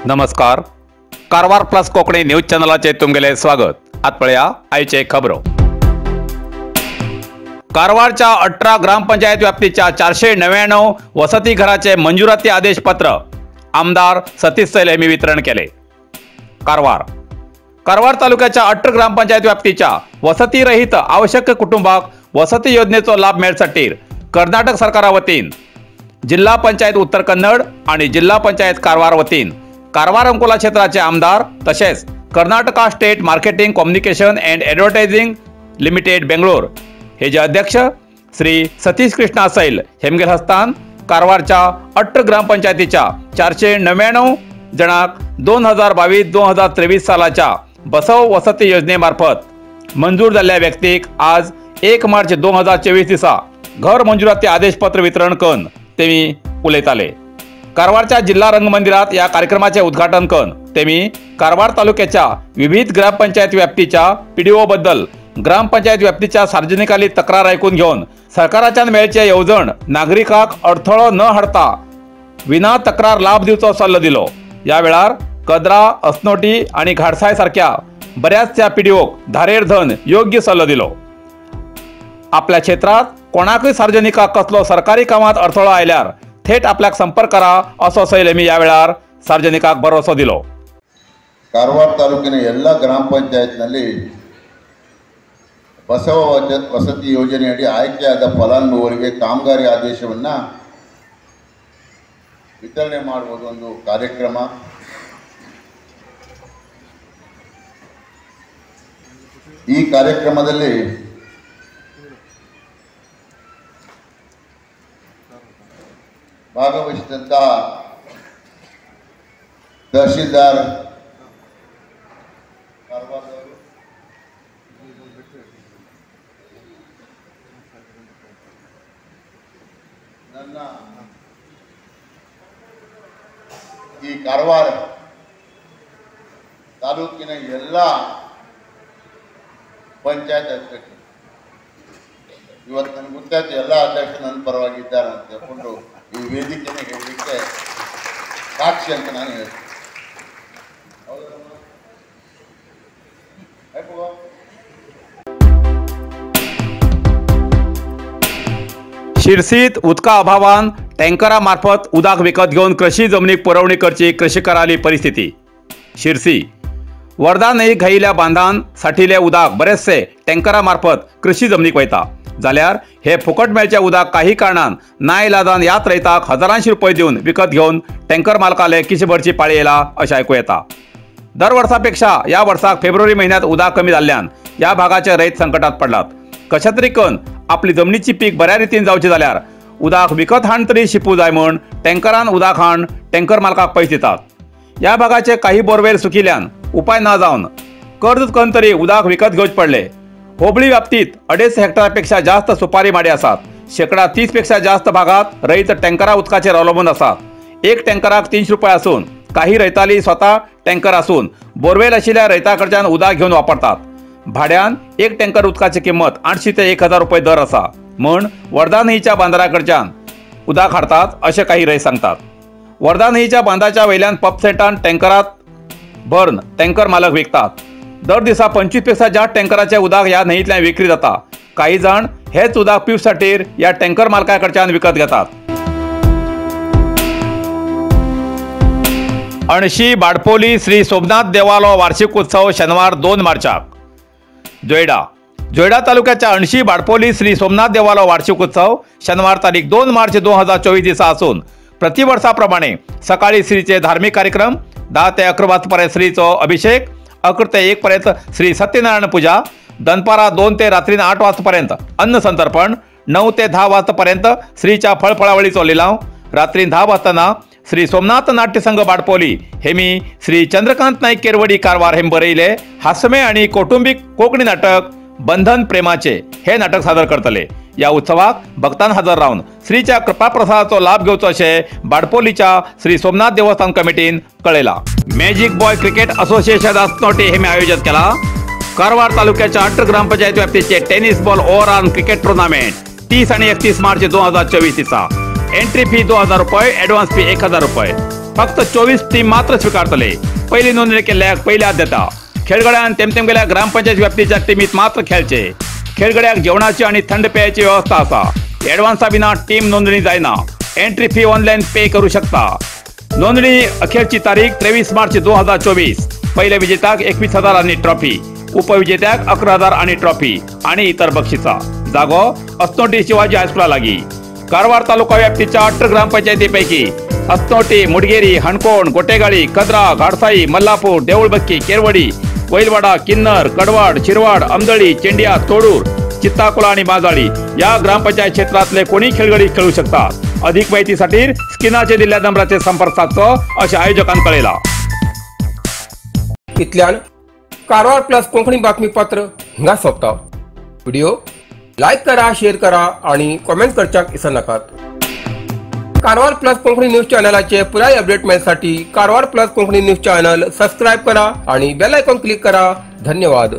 नमस्कार, Karwar plus Konkani news चॅनलाचे तुमगेले स्वागत। आत पळया आयचे खबरो। कारवारच्या 18 ग्रामपंचायत व्याप्तीच्या 499 वसती घराचे मंजुराती आदेश पत्र आमदार सतीश सैल यांनी वितरण केले। कारवार कारवार तालुक्याच्या 18 ग्रामपंचायत व्याप्तीच्या वसतीरहित आवश्यक कुटुंबाक वसती योजनेचो लाभ मेळसाठी कर्नाटक सरकारा वतीन जिल्हा पंचायत उत्तर कन्नड आणि जिल्हा पंचायत कारवार वतीन कारवार अंकोला क्षेत्राचे आमदार तसेच Karnataka state marketing communication and advertising limited Bengaluru हे जे अध्यक्ष श्री सतीश कृष्णा सैल हेमगेल हस्तान कारवारच्या 18 ग्रामपंचायतीच्या 499 जणांक 2022-2023 सालाच्या बसव वसती योजनेमार्फत मंजूर झालेल्या व्यक्तीक आज 1 मार्च 2024 दिसा घर मंजुराती आदेशपत्र वितरण करून तेमी उलयताले। कारवारच्या जिल्हा रंगमंदिरात या कार्यक्रमाचे उद्घाटन करून तेमी कारवार तालुक्याच्या विविध ग्रामपंचायत व्याप्तीच्या पीडीओ बद्दल ग्रामपंचायत व्याप्तीच्या सार्वजनिकांनी तक्रार ऐकून घेऊन सरकाराच्यान मेळचे येवजण नागरिकाक अडथळो न हाडता विना तक्रार लाभ दिवचो सल्लो दिलो। या वेळार कदरा, असनोटी आणि घाडसाय सारख्या बऱ्याचशा पीडीओक धारेर धन योग्य सल्लो दिलो। आपल्या क्षेत्रात कोणाकय सार्वजनिकाक कसलो सरकारी कामात अडथळो आयल्यार थेट आपल्याक संपर्क करा असो सैल मी या वेळार सार्वजनिकाक भरोसो दिलो। कारवार ತಾಲೂಕಿನ ಎಲ್ಲ ಗ್ರಾಮ ಪಂಚಾಯತ್ನಲ್ಲಿ ಬಸವ ವಸತಿ ಯೋಜನೆಯಡಿ ಆಯ್ಕೆಯಾದ ಫಲಾನುಭವಿಗಳಿಗೆ ಕಾಮಗಾರಿ ಆದೇಶವನ್ನು ವಿತರಣೆ ಮಾಡುವುದು ಒಂದು ಕಾರ್ಯಕ್ರಮ. ಈ ಕಾರ್ಯಕ್ರಮದಲ್ಲಿ ಭಾಗವಹಿಸಿದಂಥ ತಹಶೀಲ್ದಾರ್ ಕಾರವಾರದವರು, ನನ್ನ ಈ ಕಾರವಾರ ತಾಲೂಕಿನ ಎಲ್ಲ ಪಂಚಾಯತ್ ಅಧ್ಯಕ್ಷರು, ಇವತ್ತು ನನಗೆ ಗೊತ್ತಾಯ್ತು ಎಲ್ಲ ಅಧ್ಯಕ್ಷರು ನನ್ನ ಪರವಾಗಿದ್ದಾರೆ ಅಂತ ಹೇಳ್ಕೊಂಡು ಈ ವೇದಿಕೆನ ಹೇಳಲಿಕ್ಕೆ ಸಾಕ್ಷಿ ಅಂತ ನಾನು ಹೇಳ್ತೀನಿ. शिरसीत उदका अभावान टँकरा मार्फत उदक विकत घेवन कृषी जमनीक पुरवणी करची कृषिकराली परिस्थिती। शिरसी वर्धा न्हंयेक घायिल्ल्या बांदान साठिल्ले उदक बरेचसे टँकरा मार्फत कृषी जमनीक वयता जाल्यार हे फुकट मेळचे उदक काही कारणान नाइलाजान ह्याच रयताक हजारांशी रुपये दिवन विकत घेवन टँकर मालकाले किशी भरची पाळी येयला अशें आयकूं येता। दर वर्सापेक्षा ह्या वर्साक फेब्रुवारी म्हयन्यांत उदक कमी जाल्ल्यान ह्या भागाचे रयत संकटात पडलात। कशें तरी करून आपली जमनीची पीक बऱ्या रितीन जावची जाल्यार उदक विकत हाण तरी शिपूं जाय म्हूण टँकरान उदक हाण टँकर मालकाक पयशे दितात। ह्या भागाचे काही बोरवेल सुकिल्ल्यान उपाय ना जावन कर्ज करून तरी उदक विकत घेवचें पडलें। होबळी व्याप्तीत 2.5 हेक्टरापेक्षा जास्त सुपारी माडे आसात। 30% पेक्षा जास्त भागात रयत टँकरा उदकाचेर अवलंबून आसात। एक टँकराक 300 रुपये आसून काही रयताली स्वता टँकर आसून बोरवेल आशिल्ल्या रयता कडच्यान उदक घेवन वापरतात। भाड्यान एक टँकर उदकाची किंमत 800 ते 1000 रुपये दर आसा म्हूण वर्धा न्हंयच्या बांदरा कडच्यान उदक हाडटात अशें काही रयत सांगतात। वर्धा न्हंयच्या बांदाच्या वयल्यान पंपसेटान टँकरात भरून टँकर मालक विकतात। दर दिसा 25 पेक्षा जास्त टँकराचे उदक ह्या न्हंयेंतल्यान विक्री जाता। काही जाण हेच उदक पिवपाखातीर ह्या टँकर मालका कडच्यान विकत घेतात। अणशी बाडपोली श्री सोमनाथ देवालो वार्षिक उत्सव शनिवार 2 मार्चाक। जोयडा जोयडा तालुक्याच्या अणशी बाडपोली श्री सोमनाथ देवालो वार्षिक उत्सव शनिवार तारीख 2 मार्च 2024 दिसा आसून प्रतिवर्षाप्रमाणे सकाळी श्रीचे धार्मिक कार्यक्रम 10 ते 11 वाजतापर्यंत श्रीचो अभिषेक, 11 ते 1 पर्यंत श्री सत्यनारायण पूजा, दनपारा 2 ते रात्री 8 वाजतापर्यंत अन्न संतर्पण, 9 ते 10 वाजतापर्यंत श्रीच्या फळफळावळीचो लिलाव, रात्री 10 वाजताना श्री सोमनाथ नाट्य संघ बाडपोली हे मी श्री चंद्रकांत नाईक केरवडी कारवार हे बरयले हास्यमय आणि कौटुंबिक कोंकणी नाटक बंधन प्रेमाचे हे नाटक सादर करतले। या उत्सवाक भक्तान हजर रावन श्रीच्या कृपाप्रसादाचो लाभ घेवचो अशें बाडपोलीच्या श्री सोमनाथ देवस्थान कमिटीन कळयलां। मॅजिक बॉय क्रिकेट असोसिएशन असनोटी हे मी आयोजित केला कारवार तालुक्याच्या 18 gram panchayat व्याप्तीचे tennis ball over arm cricket tournament 30 आणि 31 मार्च 2024 दिसा. एंट्री फी 2000 रुपये, ॲडव्हान्स फी 1000 रुपये. फक्त 24 टीम मात्र स्वीकारतले. पहिली नोंदणी केल्ल्याक पहिली आद्यता. खेळगड्यान तेमतेमगेल्या ग्रामपंचायत व्याप्तीच्या टीमीत मात्र खेळचे. खेळगड्याक जेवणाची आणि थंड पेयाची व्यवस्था आसा. ॲडव्हान्सा विना टीम नोंदणी जायना. एंट्री फी ऑनलाईन पे करू शकता. नोंदणी अखेरची तारीख 23 मार्च 2024. पहिल्या विजेत्याक 21,000 आणि ट्रॉफी, उपविजेत्याक 11,000 आणि ट्रॉफी आणि इतर बक्षिसा. जागो असनोटी शिवाजी हायस्कुला लागी. कारवार तालुका व्याप्तीच्या 18 ग्रामपंचायतीपैकी असनोटी, मुडगेरी, हणकोण, गोटेगाळी, कद्रा, घाडसाई, मल्लापूर, देऊळबक्की, केरवडी, वैलवाडा, किन्नर, कडवाड, शिरवाड, अमदळी, चेंडिया, तोडूर, चित्ताकुला आणि माजाळी या ग्रामपंचायत क्षेत्रातले कोणी खेळगडी खेळू शकतात. अधिक माहितीसाठी स्किनाचे दिल्या नंबराचे संपर्क साधचो असे आयोजकांनी कळयला. इतल्यान कारवार प्लस कोंकणी बातमीपत्र हिंगा सोंपता. व्हिडिओ लायक करा, शेअर करा आणि कॉमेंट करच्याक विसरनाकात. कारवार प्लस कोंकणी न्यूज चॅनलाचे पुराय update मेळसाठी Karwar plus Konkani news channel subscribe करा आणि बेल आयकॉन क्लिक करा. धन्यवाद.